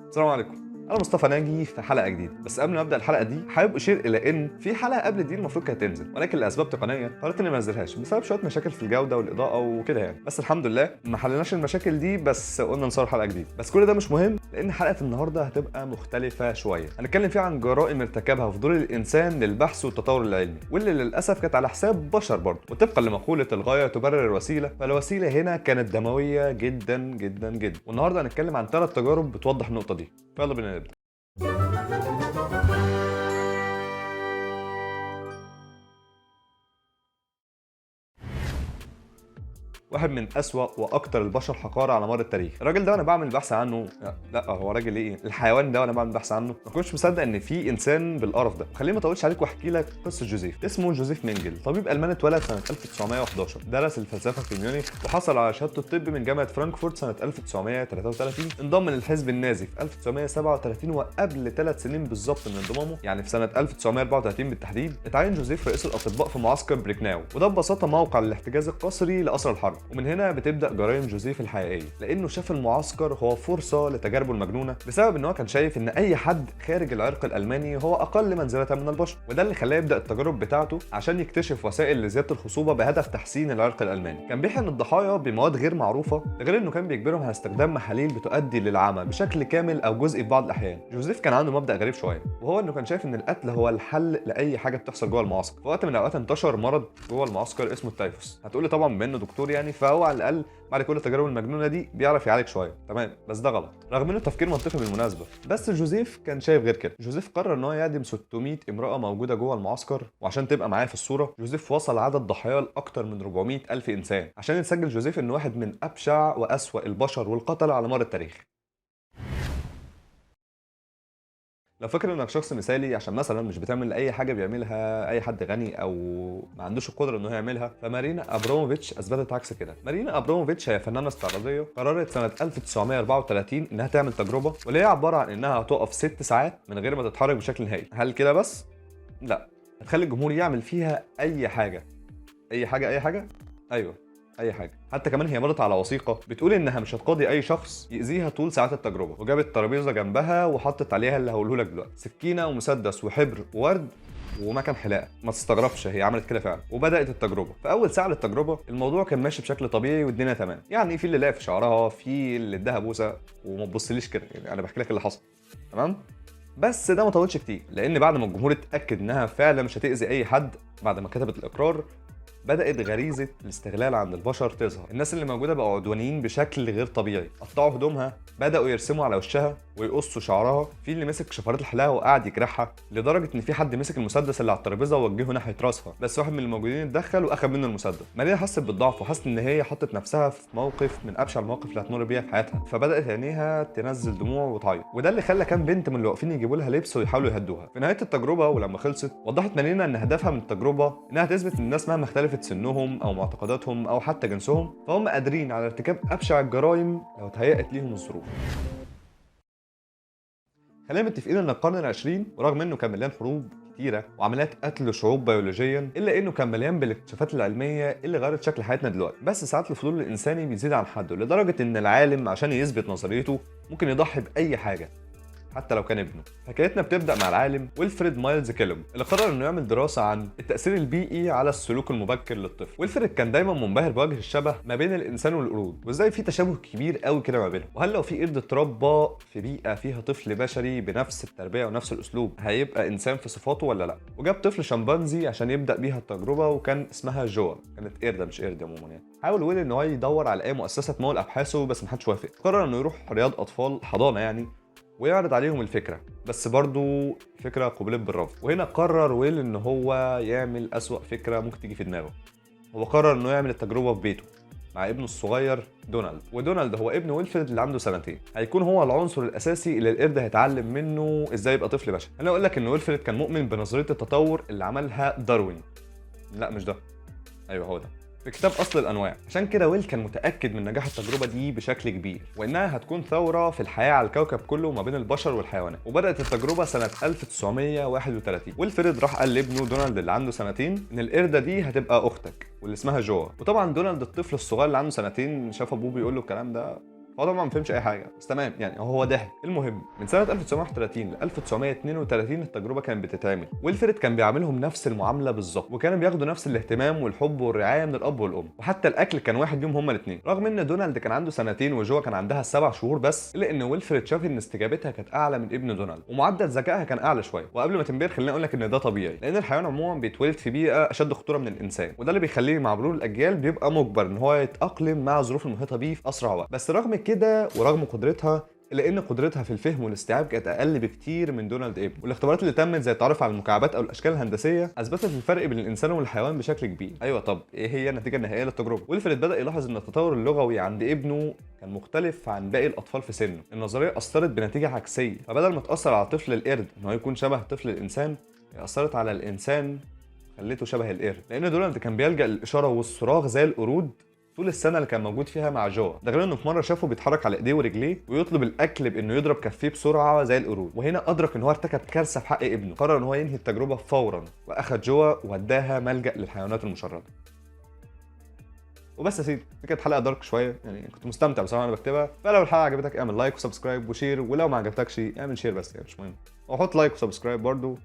السلام عليكم، انا مصطفى ناجي في حلقة جديدة. بس قبل ما ابدا الحلقة دي حابب اشير الى ان في حلقة قبل دي المفروض كانت تنزل، ولكن لاسباب تقنية قررت اني ما انزلهاش بسبب شوية مشاكل في الجودة والاضاءة وكده يعني. بس الحمد لله ما حليناش المشاكل دي، بس قلنا نصور حلقة جديدة. بس كل ده مش مهم، لان حلقة النهارده هتبقى مختلفة شوية. هنتكلم فيها عن جرائم ارتكبها فضول الانسان للبحث والتطور العلمي، واللي للاسف كانت على حساب بشر برضه. وطبقا لمقوله الغاية تبرر الوسيلة، فالوسيله هنا كانت دموية جدا جدا جدا. والنهارده هنتكلم عن 3 تجارب بتوضح النقطة دي. فيلا بينا نبدا. واحد من أسوأ وأكتر البشر حقارة على مر التاريخ. الراجل ده وأنا بعمل بحث عنه، لا هو راجل إيه؟ الحيوان ده وأنا بعمل بحث عنه ما كنتش مصدق إن في إنسان بالقرف ده. خليني ما أطولش عليك وأحكي لك قصة جوزيف. اسمه جوزيف مينجل، طبيب ألماني اتولد سنة 1911، درس الفلسفة في ميونخ وحصل على شهادة الطب من جامعة فرانكفورت سنة 1933. انضم للحزب النازي في 1937، وقبل 3 سنين بالظبط من انضمامه، يعني في سنة 1934 بالتحديد، اتعين جوزيف رئيس الأطباء في معسكر بريكناو، وده ببساطة موقع للاحتجاز القسري لأسرى الحرب. ومن هنا بتبدا جرائم جوزيف الحقيقية، لانه شاف المعسكر هو فرصة لتجاربه المجنونة، بسبب ان هو كان شايف ان اي حد خارج العرق الالماني هو اقل منزله من البشر، وده اللي خلاه يبدا التجارب بتاعته عشان يكتشف وسائل لزيادة الخصوبة بهدف تحسين العرق الالماني. كان بيحقن الضحايا بمواد غير معروفة، غير انه كان بيجبرهم على استخدام محاليل بتؤدي للعمى بشكل كامل او جزئي في بعض الاحيان. جوزيف كان عنده مبدا غريب شوية، وهو انه كان شايف ان القتل هو الحل لاي حاجة بتحصل جوه المعسكر. في وقت من الاوقات انتشر مرض جوه المعسكر اسمه التيفوس. هتقولي طبعا بما انه دكتور يعني، فهو على الاقل بعد كل التجارب المجنونة دي بيعرف يعالج شوية، تمام، بس ده غلط رغم انه تفكير منطقي بالمناسبة. بس جوزيف كان شايف غير كده. جوزيف قرر ان هو يعدم 600 امراة موجودة جوه المعسكر، وعشان تبقى معايا في الصورة جوزيف وصل عدد ضحاياه لاكثر من 400 الف انسان، عشان يتسجل جوزيف انه واحد من ابشع واسوأ البشر والقتله على مر التاريخ. لو فاكر انك شخص مثالي عشان مثلا مش بتعمل اي حاجة بيعملها اي حد غني او ما عندوش القدرة انه يعملها، فمارينا ابراموفيتش اثبتت عكس كده. مارينا ابراموفيتش هي فنانة استعراضيه، قررت سنة 1934 انها تعمل تجربه، واللي هي عبارة عن انها هتقف 6 ساعات من غير ما تتحرك بشكل نهائي. هل كده بس؟ لا، هتخلي الجمهور يعمل فيها اي حاجة. اي حاجة؟ اي حاجة؟ ايوه، اي حاجة. حتى كمان هي مضت على وثيقة بتقول انها مش هتقاضي اي شخص يأذيها طول ساعات التجربة، وجابت ترابيزة جنبها وحطت عليها اللي هقوله لك دلوقتي: سكينة ومسدس وحبر وورد ومكان حلاقه. ما تستغربش، هي عملت كده فعلا. وبدات التجربة. في اول ساعة للتجربه الموضوع كان ماشي بشكل طبيعي والدنيا تمام، يعني في اللي لعب في شعرها، في اللي اداها بوسه، وما تبصليش كده يعني انا بحكي لك اللي حصل، تمام. بس ده ما طولش كتير، لان بعد ما الجمهور اتاكد انها فعلا مش هتاذي اي حد بعد ما كتبت الاقرار، بدأت غريزة الاستغلال عند البشر تظهر. الناس اللي موجودة بقوا عدوانيين بشكل غير طبيعي، قطعوا هدومها، بدأوا يرسموا على وشها ويقصوا شعرها، في اللي مسك شفرات الحلاقة وقعد يجرحها، لدرجة إن في حد مسك المسدس اللي على الترابيزة ووجهه ناحية راسها، بس واحد من الموجودين اتدخل وأخد منه المسدس. مارينا حست بالضعف وحست إن هي حطت نفسها في موقف من أبشع المواقف اللي هتمر بيها في حياتها، فبدأت عينيها تنزل دموع وتعيط، وده اللي خلى كام بنت من اللي واقفين يجيبوا لها لبس ويحاولوا يهدوها. في نهاية التجربة ولما خلصت، وضحت مارينا إن هدفها من التجربة إنها تثبت إن الناس مهما اختلفت سنهم او معتقداتهم او حتى جنسهم، فهم قادرين على ارتكاب ابشع الجرائم لو اتهيأت ليهم الظروف. خلينا متفقين ان القرن العشرين ورغم انه كان مليان حروب كتيرة وعمليات قتل شعوب بيولوجيا، الا انه كان مليان بالاكتشافات العلمية اللي غيرت شكل حياتنا دلوقتي. بس ساعات الفضول الانساني بيزيد عن حده، لدرجة ان العالم عشان يثبت نظريته ممكن يضحي باي حاجة حتى لو كان ابنه. حكايتنا بتبدا مع العالم ويلفريد مايلز كيلوج، اللي قرر انه يعمل دراسة عن التاثير البيئي على السلوك المبكر للطفل. ويلفريد كان دايما منبهر بوجه الشبه ما بين الانسان والقرود، وازاي في تشابه كبير قوي كده ما بينهم، وهل لو في قرد اتربى في بيئة فيها طفل بشري بنفس التربية ونفس الاسلوب هيبقى انسان في صفاته ولا لا. وجاب طفل شمبانزي عشان يبدا بيها التجربة، وكان اسمها جوا، كانت قردة مش قرد عموما يعني. حاول ويل ان هو يدور على اي مؤسسة تمول ابحاثه، بس محدش وافق. قرر انه يروح رياض اطفال، حضانة يعني، ويعرض عليهم الفكرة، بس برضو الفكرة قبلت بالرفض. وهنا قرر ويل ان هو يعمل أسوأ فكرة ممكن تيجي في دماغه. هو قرر انه يعمل التجربة في بيته مع ابنه الصغير دونالد. ودونالد هو ابن ويلفريد اللي عنده سنتين، هيكون هو العنصر الاساسي اللي القرد هيتعلم منه ازاي يبقى طفل بشري. انا اقول لك ان ويلفريد كان مؤمن بنظرية التطور اللي عملها داروين، لا مش ده، ايوه هو ده، في كتاب اصل الانواع. عشان كده ويل كان متاكد من نجاح التجربة دي بشكل كبير، وانها هتكون ثورة في الحياة على الكوكب كله ما بين البشر والحيوانات. وبدات التجربة سنة 1931. ويلفريد راح قال لابنه دونالد اللي عنده سنتين ان القردة دي هتبقى اختك واللي اسمها جوا. وطبعا دونالد الطفل الصغير اللي عنده سنتين شاف ابوه بيقول له الكلام ده، فهو طبعا ما فهمش اي حاجه، بس تمام يعني هو ضحك. المهم من سنة 1931 ل 1932 التجربة كانت بتتعمل، ويلفريد كان بيعاملهم نفس المعاملة بالظبط، وكانوا بياخدوا نفس الاهتمام والحب والرعاية من الاب والام، وحتى الاكل كان واحد ليهم هما الاثنين. رغم ان دونالد كان عنده سنتين وجوا كان عندها 7 شهور بس، الا ان ويلفريد شاف ان استجابتها كانت اعلى من ابن دونالد، ومعدل ذكائها كان اعلى شويه. وقبل ما تنبهر خليني اقول لك ان ده طبيعي، لان الحيوان عموما بيتولد في بيئة اشد خطورة من الانسان، وده اللي بيخليه مع مرور الاجيال بيبقى مجبر ان هو يتاقلم مع الظروف المحيطة بيه في اسرع وقت. بس رغم كده ورغم قدرتها، الا ان قدرتها في الفهم والاستيعاب كانت اقل بكتير من دونالد ابنه. والاختبارات اللي تمت زي التعرف على المكعبات او الاشكال الهندسية اثبتت الفرق بين الانسان والحيوان بشكل كبير. ايوه، طب ايه هي النتيجة النهائية للتجربه؟ ويلفريد بدا يلاحظ ان التطور اللغوي عند ابنه كان مختلف عن باقي الاطفال في سنه. النظرية اثرت بنتيجة عكسيه، فبدل ما تاثر على طفل القرد ان هو يكون شبه طفل الانسان، هي اثرت على الانسان خليته شبه القرد، لان دونالد كان بيلجأ للاشارة والصراخ زي القرود طول السنة اللي كان موجود فيها مع جوا. ده غير انه في مرة شافه بيتحرك على ايديه ورجليه ويطلب الاكل بانه يضرب كفيه بسرعة زي القرود، وهنا ادرك ان هو ارتكب كارثة في حق ابنه. قرر ان هو ينهي التجربة فورا، واخد جوا ووداها ملجأ للحيوانات المشرده. وبس يا سيدي، دي كانت حلقة dark شويه، يعني كنت مستمتع بصراحة وانا بكتبها. فلو الحلقة عجبتك اعمل like و subscribe و share، ولو ما عجبتكش اعمل share بس، يعني مش مهم، وحط like و subscribe برضو.